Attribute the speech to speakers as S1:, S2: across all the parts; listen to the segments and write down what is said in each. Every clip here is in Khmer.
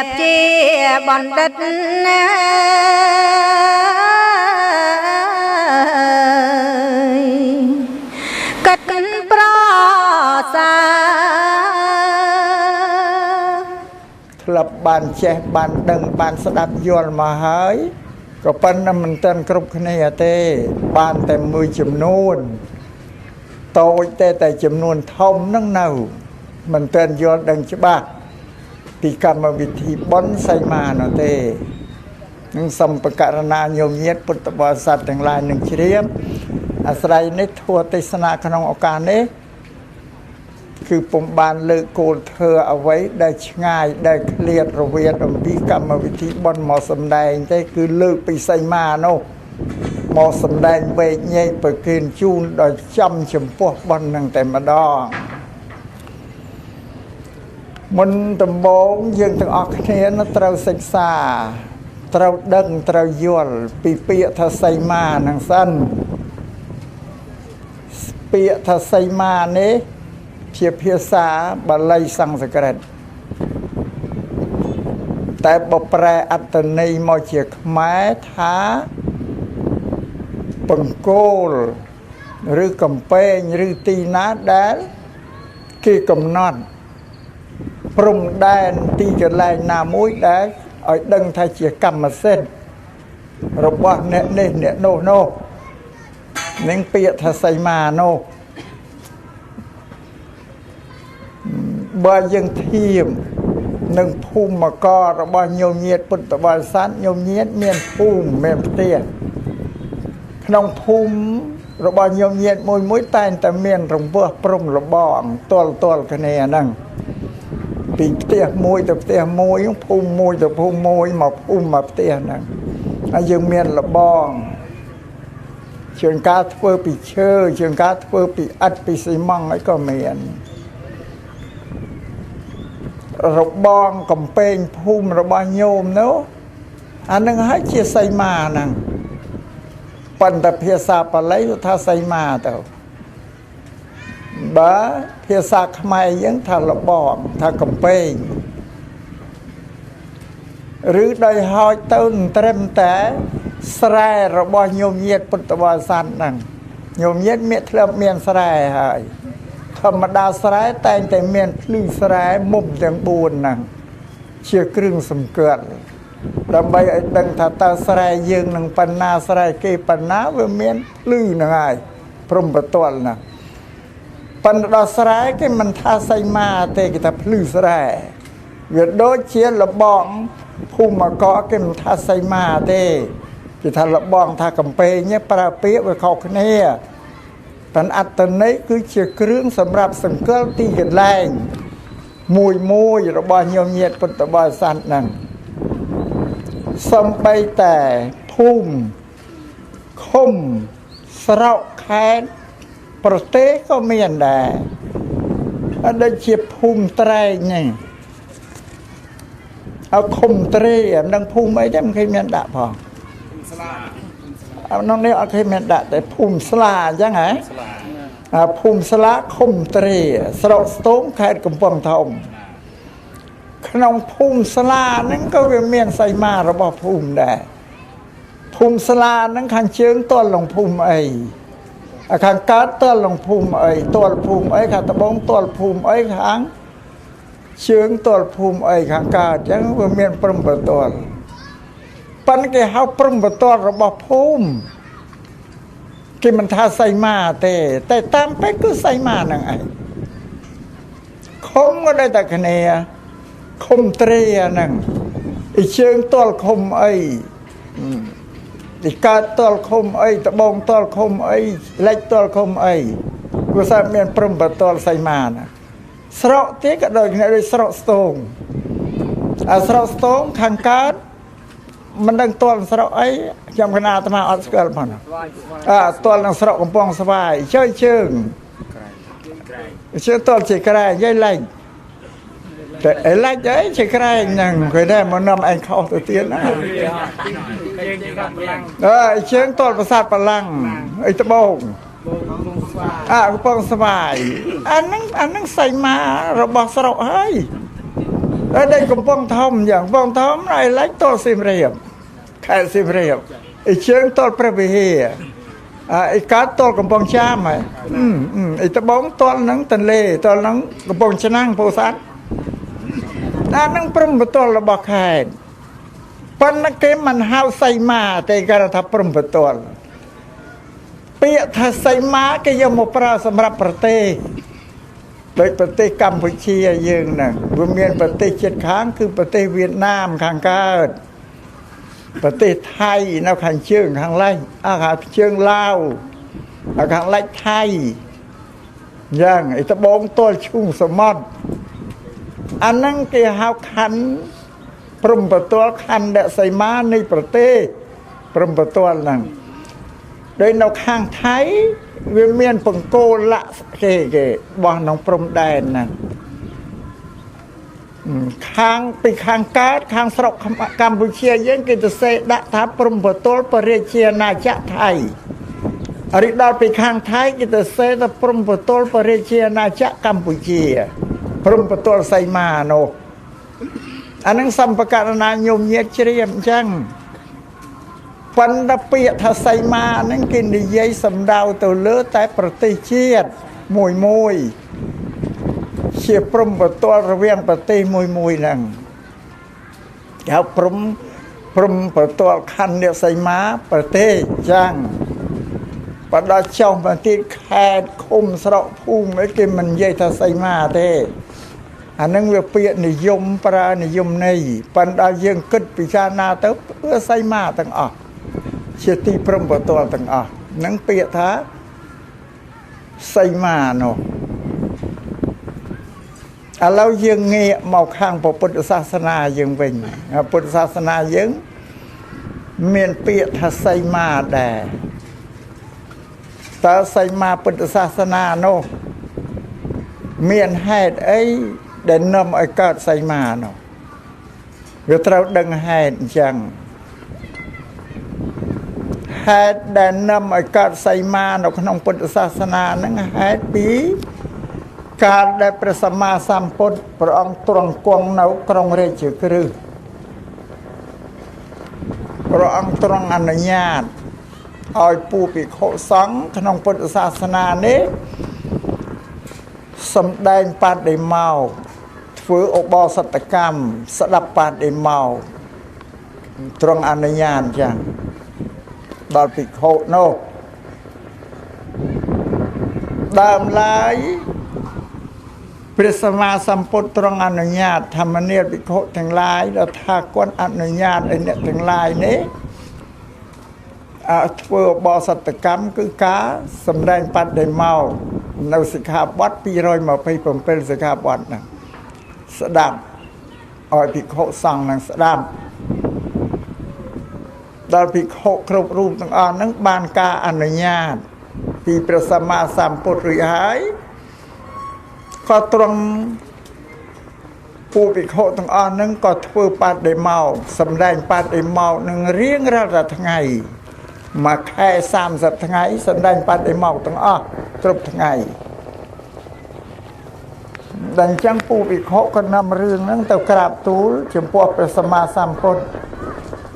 S1: បជាបណ្ឌិតណា កិត្តប្រសា
S2: ធ្លាប់បានចេះបានដឹងបានស្ដាប់យល់មកហើយក៏ប៉ុន្តែមិនទាន់គ្រប់គ្នាទេ បានតែមួយចំនួនតូចទេតែចំនួនធំនឹងនៅមិនទាន់យល់ដឹងច្បាស់ពីកម្មវិធីបុណ្យសីមានោះទេនឹងសូមបករណាញោមញាតពុទ្ធបរិស័ទទាំងឡាយនឹងជ្រាបអាស្រ័យនេះធម៌ទេសនាក្នុងឱកាសនេះគឺពុំបានលើកគោលធ្វើអ្វីដែលឆ្ងាយដែលឃ្លាតរវាងអំពីកម្មវិធីបុណ្យមកសម្ដែងទេគឺលើកពីសីមានោះមកសម្ដែងវែកញែកប្រគិនជូនដល់ចំចំពោះបុណ្យនឹងតែម្ដងមុនដំបូងយើងទាំងអស់គ្នាត្រូវសិក្សាត្រូវដឹងត្រូវយល់ពីពាក្យថាសីមានឹងសិនពាក្យថាសីមានេះជាភាសាបាលីសំស្ក្រឹតតែបើប្រែអត្ថន័យមកជាខ្មែរថាបង្គោលឬកំពែងឬទីណាដែលគេកំណត់ព្រំដែនទីកន្លែងណាមួយដែលឲ្យដឹងថាជាកម្មសិទ្ធិរបស់អ្នកនេះអ្នកនោះនោះនឹងពាក្យថាសីមានោះបើយើងធៀបនឹងភូមិករបស់ញោមញាតពុទ្ធបរិស័ទញោមញាតមានភូមិមានផ្ទះក្នុងភូមិរបស់ញោមញាតមួយមួយតែងតែមានរង្វាស់ព្រំលបងទល់ទល់គ្នាហ្នឹងពីផ្ទះមួយទៅផ្ទះមួយភូមិមួយទៅភូមិមួយមកភូមិមកផ្ទះហ្នឹងហើយយើងមានលបងជាងការធ្វើពីឈើជាងការធ្វើពីឥដ្ឋពីស៊ីម៉ង់អីក៏មានរបងកំពែងភូមិរបស់ញោមនោះអានឹងហើយជាសីមាហ្នឹងប៉ុន្តែភាសាបាលីថាសីមាទៅបើភាសាខ្មែរយើងថាលបងថាកំពែងឬដោយហោចទៅត្រឹមតែស្រែរបស់ញោមញាតពុទ្ធបរិស័ទហ្នឹងញោមញាតមានធ្លាប់មានស្រែហើយធម្មតាស្រែតែងតែមានភ្លឺស្រែមុំទាំង4ហ្នឹងជាគ្រឿងសម្គាល់ដើម្បីឲ្យដឹងថាតើស្រែយើងនឹងបណ្ណាស្រែគេបណ្ណាវាមានភ្លឺហ្នឹងហើយព្រំប្រទាល់ណាប៉ុន្តែដល់ស្រែគេមិនថាសីមាទេគេថាភ្លឺស្រែវាដូចជាលបងភូមិកគេមិនថាសីមាទេគេថាលបងថាកំពែងប្រើពាក្យវាខុសគ្នាតែអត្តន័យគឺជាគ្រឿងសម្រាប់សង្កលទីកន្លែងមួយមួយរបស់ញោមញាតពុទ្ធបរិស័ទហ្នឹងសំបីតែភូមិឃុំស្រុកខេត្តប្រទេសក៏មានដែរអត់ដូចជាភូមិត្រែងហ្នឹងអើឃុំត្រេមិនដឹងភូមិអីទេមិនឃើញមានដាក់ផងអត់នោះនេះអត់ឃើញមានដាក់តែភូមិស្លាអញ្ចឹងហ៎ភូមិស្លាឃុំត្រេស្រុកស្ទងខេត្តកំពង់ធំក្នុងភូមិស្លាហ្នឹងក៏វាមានសីមារបស់ភូមិដែរភូមិស្លាហ្នឹងខាងជើងទល់លងភូមិអីខាងកើតទល់លងភូមិអីទល់ភូមិអីខាងត្បូងទល់ភូមិអីខាងជើងទល់ភូមិអីខាងកើតអញ្ចឹងវាមានព្រំប្រទល់ប៉ុន្តែគេហៅព្រំប្រទល់របស់ភូមិគេមិនថាសីមាទេតែតាមពេកគឺសីមាហ្នឹងឯងឃុំក៏ដូចតែគ្នាឃុំត្រេហ្នឹងឯជើងទល់ឃុំអីឯកើតទល់ឃុំអីត្បូងទល់ឃុំអីលិចទល់ឃុំអីព្រោះតែមានព្រំប្រទល់សីមាណាស្រុកទេក៏ដូចគ្នាដូចស្រុកស្ទងអាស្រុកស្ទងខាងកើតមិនដឹងទល់ស្រុកអីខ្ញុំកណាអាត្មាអត់ស្គាល់ផងអើទល់នឹងស្រុកកំពង់ស្វាយជើជើងជើងទល់ជាក្រែងយាយលែងតែអីឡាច់អីជាក្រែងហ្នឹងគេដែរមកនាំឯងខុសទៅទៀតណាអើជើងទល់ប្រាសាទបលាំងអីត្បូងអើកំពង់ស្វាយអាហ្នឹងសីមារបស់ស្រុកហើយ ហើយដីកំពង់ធំយ៉ាងកំពង់ធំហើយលិចតលសៀមរាបខេត្តសៀមរាបអីជើងតលព្រះវិហារអីកើតតលកំពង់ចាមហើយអីត្បូងតលនឹងទន្លេតលនឹងកំពង់ឆ្នាំងពោធិ៍សាត់អានឹងព្រំប្រទល់របស់ខេត្តប៉ុន្តែគេមិនហៅសីមាទេគេថាព្រំប្រទល់ពាក្យថាសីមាគេយកមកប្រើសម្រាប់ប្រទេសដូចប្រទេសកម្ពុជាយើងហ្នឹងវាមានប្រទេសជិតខាងគឺប្រទេសវៀតណាមខាងកើតប្រទេសថៃនៅខាងជើងខាងលិចខាងជើងឡាវខាងលិចថៃយ៉ាងឯត្បូងទល់ឈូងសមុទ្រអាហ្នឹងគេហៅខណ្ឌព្រំប្រទល់ខណ្ឌសីមានៃប្រទេសព្រំប្រទល់ហ្នឹងដោយនៅខាងថៃវាមានបង្គោលលៈគេបោះក្នុងព្រំដែនហ្នឹងខាងពីខាងកើតខាងស្រុកកម្ពុជាយើងគេទៅសេដាក់ថាព្រំប្រទល់ព្រះរាជាណាចក្រថៃរីដល់ពីខាងថៃគេទៅសេថាព្រំប្រទល់ព្រះរាជាណាចក្រកម្ពុជាព្រំប្រទល់សីមានោះអានឹងសម្បករណាញោមញាតជ្រាបអញ្ចឹងប៉ុន្តែពាក្យថាសីមាហ្នឹងគេនិយាយសំដៅទៅលើតែប្រទេសជាតិមួយមួយជាព្រំប្រទល់រវាងប្រទេសមួយមួយហ្នឹងគេហៅព្រំប្រទល់ខណ្ឌសីមាប្រទេសអញ្ចឹងបើដល់ចុះមកទៀតខេត្តឃុំស្រុកភូមិអីគេមិននិយាយថាសីមាទេអានឹងវាពាក្យនិយមប្រើនិយមន័យប៉ុន្តែយើងគិតពិចារណាទៅវាសីមាទាំងអស់ជាទីព្រំប្រទល់ទាំងអស់នឹងពាក្យថាសីមានោះឥឡូវយើងងាកមកខាងពុទ្ធសាសនាយើងវិញពុទ្ធសាសនាយើងមានពាក្យថាសីមាដែរតើសីមាពុទ្ធសាសនានោះមានហេតុអីដែលនាំឲ្យកើតសីមានោះវាត្រូវដឹងហេតុអញ្ចឹងហេតុដែលនាំឲ្យកើតសីមានៅក្នុងពុទ្ធសាសនាហ្នឹងហេតុពីកាលដែលព្រះសម្មាសម្ពុទ្ធព្រះអង្គទ្រង់គង់នៅក្រុងរាជក្រឹសព្រះអង្គទ្រង់អនុញ្ញាតឲ្យពួកភិក្ខុសង្ឃក្នុងពុទ្ធសាសនានេះសម្ដែងបដិមោកធ្វើឧបោសថកម្មស្ដាប់បដិមោកទ្រង់អនុញ្ញាតចឹងដល់ភិក្ខុនោះដើមឡើយព្រះសម្មាសម្ពុទ្ធទ្រង់អនុញ្ញាតធម្មនាភិក្ខុទាំងឡាយដល់ថាគាត់អនុញ្ញាតឲ្យអ្នកទាំងឡាយនេះធ្វើឧបោសថកម្មគឺការសម្ដែងបដិមោកនៅសិក្ខាបទ227សិក្ខាបទហ្នឹងស្ដាប់ឲ្យភិក្ខុសង្ឃនឹងស្ដាប់ដល់ភិក្ខុគ្រប់រូបទាំងអស់ហ្នឹងបានការអនុញ្ញាតពីព្រះសម្មាសម្ពុទ្ធរួចហើយក៏ទ្រង់ពួកភិក្ខុទាំងអស់ហ្នឹងក៏ធ្វើបដិមោកសម្ដែងបដិមោកនឹងរៀងរាល់ថ្ងៃមួយខែ30ថ្ងៃសម្ដែងបដិមោកទាំងអស់គ្រប់ថ្ងៃដល់អញ្ចឹងពួកភិក្ខុក៏នាំរឿងហ្នឹងទៅក្រាបទូលចំពោះព្រះសម្មាសម្ពុទ្ធ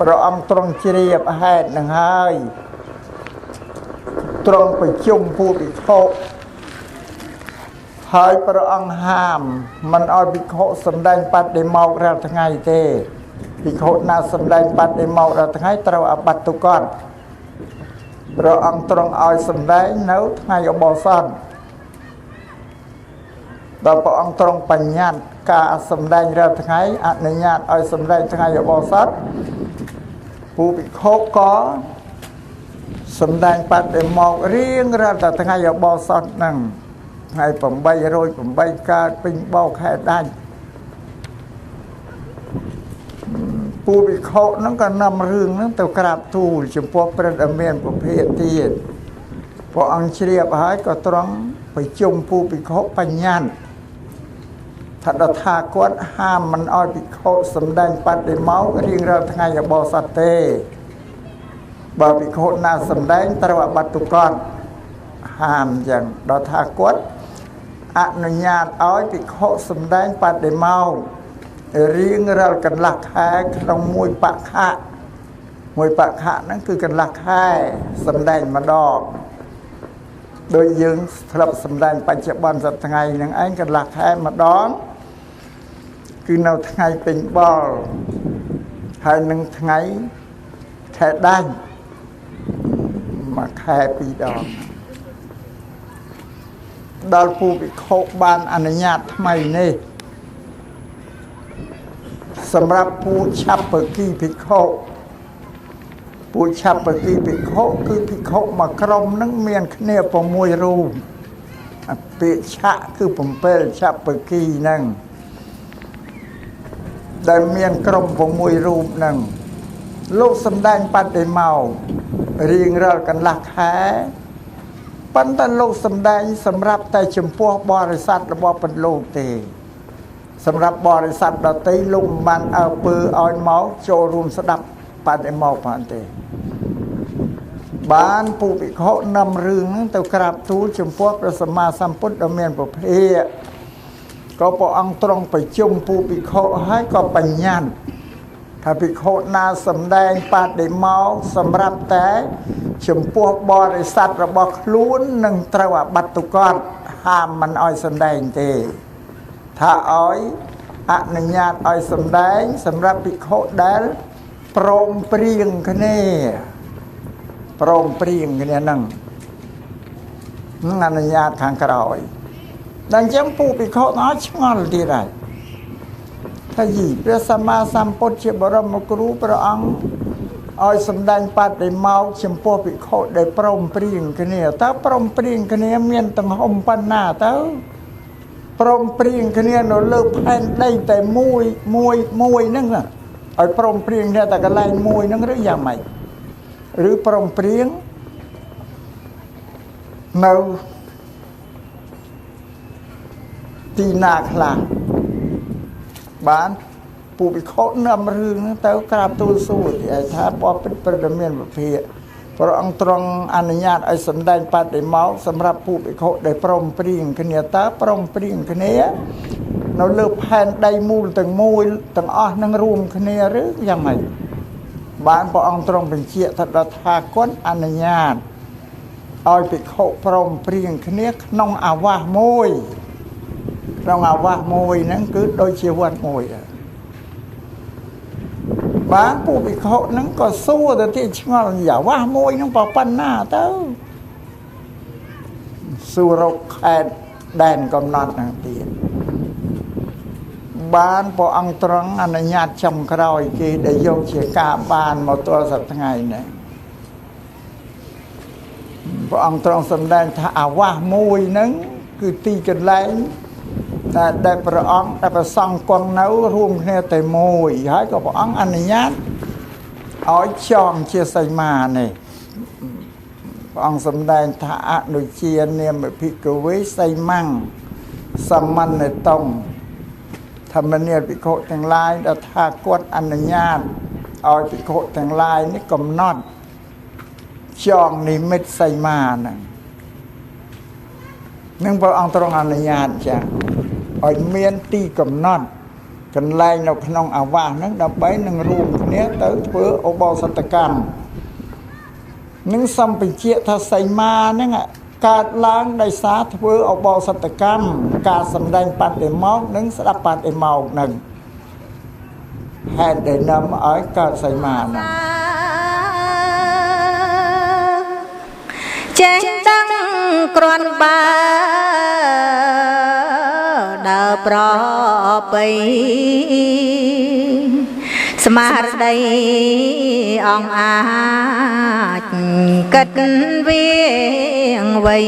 S2: ព្រះអង្គទ្រង់ជ្រាបហេតុនឹងហើយទ្រង់ប្រជុំពួកភិក្ខុហើយព្រះអង្គហាមមិនឲ្យភិក្ខុសម្ដែងបដិមោករាល់ថ្ងៃទេភិក្ខុណាសម្ដែងបដិមោករាល់ថ្ងៃត្រូវអាបត្តិទុក្កតព្រះអង្គទ្រង់ឲ្យសម្ដែងនៅថ្ងៃឧបោសថដល់ព្រះអង្គទ្រង់បញ្ញត្តិការសម្ដែងរាល់ថ្ងៃអនុញ្ញាតឲ្យសម្ដែងថ្ងៃឧបោសថពួកភិក្ខុក៏សម្ដែងបដិមោករៀងរាល់តែថ្ងៃឧបោសថហ្នឹងថ្ងៃ808កើតពេញបោកខែដាច់ពួកភិក្ខុហ្នឹងក៏នាំរឿងហ្នឹងទៅក្រាបទូលចំពោះព្រះដ៏មានពុភៈទៀតព្រះអង្គជ្រាបហើយក៏ទ្រង់ប្រជុំពួកភិក្ខុបញ្ញត្តិថាដល់ថាគាត់ហាមមិនឲ្យភិក្ខុសម្ដែងបដិមោករៀងរាល់ថ្ងៃឧបោសថទេបើភិក្ខុណាសម្ដែងត្រូវអាបត្តិទុក្កតហាមអញ្ចឹងដល់ថាគាត់អនុញ្ញាតឲ្យភិក្ខុសម្ដែងបដិមោក រៀងរាល់កន្លះខែក្នុងមួយបក្ខៈមួយបក្ខៈហ្នឹងគឺកន្លះខែសម្ដែងម្ដងដោយយើងធ្លាប់សម្ដែងបច្ចុប្បន្នសប្តាហ៍ថ្ងៃហ្នឹងឯងកន្លះខែម្ដងគឺនៅថ្ងៃពេញបលហើយនឹងថ្ងៃខែដាច់មួយខែពីរដងដល់ពូភិក្ខុបានអនុញ្ញាតថ្មីនេះសម្រាប់ពូឆាប់បគីភិក្ខុពូឆាប់បគីភិក្ខុគឺភិក្ខុមួយក្រុមនឹងមានគ្នា6រូបពាក្យឆៈគឺ7ឆាប់បគីហ្នឹងដែលមានក្រុម6រូបហ្នឹងលោកសម្ដែងបដិមោរៀងរាល់កន្លះខែប៉ុន្តែលោកសម្ដែងសម្រាប់តែចំពោះបរិស័ទរបស់ប៉ុនលោកទេសម្រាប់បរិស័ទដទៃលោកមិនបានអើពើឲ្យមកចូលរួមស្ដាប់បដិមោបានទេបានពូភិក្ខុនំរឿងហ្នឹងទៅក្រាបទូលចំពោះព្រះសម្មាសម្ពុទ្ធដ៏មានព្រះភិក្ខក៏ព្រះអង្គទ្រង់ប្រជុំពូភិក្ខុហើយក៏បញ្ញត្តិថាភិក្ខុណាសម្ដែងបដិមោសម្រាប់តែចំពោះបរិស័ទរបស់ខ្លួននឹងត្រូវអាបត្តិទុក្កតហាមមិនឲ្យសម្ដែងទេថាឲ្យអនុញ្ញាតឲ្យសម្ដែងសម្រាប់ភិក្ខុដែលព្រមព្រៀងគ្នាព្រមព្រៀងគ្នាហ្នឹងអនុញ្ញាតខាងក្រោយដល់អញ្ចឹងពូភិក្ខុទាំងអស់ឆ្ងល់ទៀតហើយថាយីព្រះសម្មាសម្ពុទ្ធជាបរមគ្រូព្រះអង្គឲ្យសម្ដែងបដិមោចំពោះភិក្ខុដែលព្រមព្រៀងគ្នាតើព្រមព្រៀងគ្នាមានទំហំប៉ុណ្ណាទៅព្រមព្រៀងគ្នានៅលើផែនដីតែមួយមួយមួយហ្នឹងឲ្យព្រមព្រៀងគ្នាតែកន្លែងមួយហ្នឹងឬយ៉ាងម៉េចឬព្រមព្រៀងនៅទីណាខ្លះបានពូភិក្ខុនាំរឿងហ្នឹងទៅក្រាបទូលសួរថាបបិទ្ធព្រះមានវិភាកព្រះអង្គទ្រង់អនុញ្ញាតឲ្យសម្ដែងបដិមោសម្រាប់ពូភិក្ខុដែលព្រមព្រៀងគ្នាតើព្រមព្រៀងគ្នានៅលើផែនដីមូលទាំងមួយទាំងអស់នឹងរួមគ្នាឬយ៉ាងម៉េចបានព្រះអង្គទ្រង់បញ្ជាក់ថាតថាគតអនុញ្ញាតឲ្យភិក្ខុព្រមព្រៀងគ្នាក្នុងអាវាសមួយក្នុងអាវាសមួយហ្នឹងគឺដូចជាវត្តមួយដែរបានពូភិក្ខុហ្នឹងក៏សួរទៅទៀតឆ្ងល់អាវាសមួយហ្នឹងប៉ុណ្ណាទៅសួររកខេត្តដែនកំណត់ហ្នឹងទៀតបានព្រះអង្គទ្រង់អនុញ្ញាតចំក្រោយគេដែលយកជាការបានមកទល់សប្តាហ៍ថ្ងៃនេះព្រះអង្គទ្រង់សម្ដែងថាអាវាសមួយហ្នឹងគឺទីកន្លែងដែលព្រះអង្គដែលព្រះសង្ឃគង់នៅរួមគ្នាតែមួយហើយក៏ព្រះអង្គអនុញ្ញាតឲ្យចងជាសីមានេះព្រះអង្គសម្ដែងថាអនុជានាមភិក្ខវេសីម៉ាំងសមន្និតុងធម្មនាភិក្ខុទាំងឡាយដែលថាគាត់អនុញ្ញាតឲ្យភិក្ខុទាំងឡាយនេះកំណត់ចងនិមិត្តសីមាហ្នឹងនឹងព្រះអង្គទ្រង់អនុញ្ញាតចា៎ឲ្យមានទីកំណត់កន្លែងនៅក្នុងអាវាសហ្នឹងដើម្បីនឹងរួមគ្នាទៅធ្វើឧបោសថកម្មនឹងសំបញ្ជាក់ថាសីមាហ្នឹងកើតឡើងដោយសារធ្វើឧបោសថកម្មការសម្ដែងបដិមោកនិងស្ដាប់បដិមោកហ្នឹងហេតុដែលនាំឲ្យកើតសីមាហ្នឹង
S1: ចេះដឹងគ្រាន់បើដើរប្របីស្មារតីអង្គអាចគិតវៀងវៃ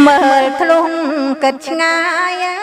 S1: មើលធ្លុងគិតឆ្ងាយ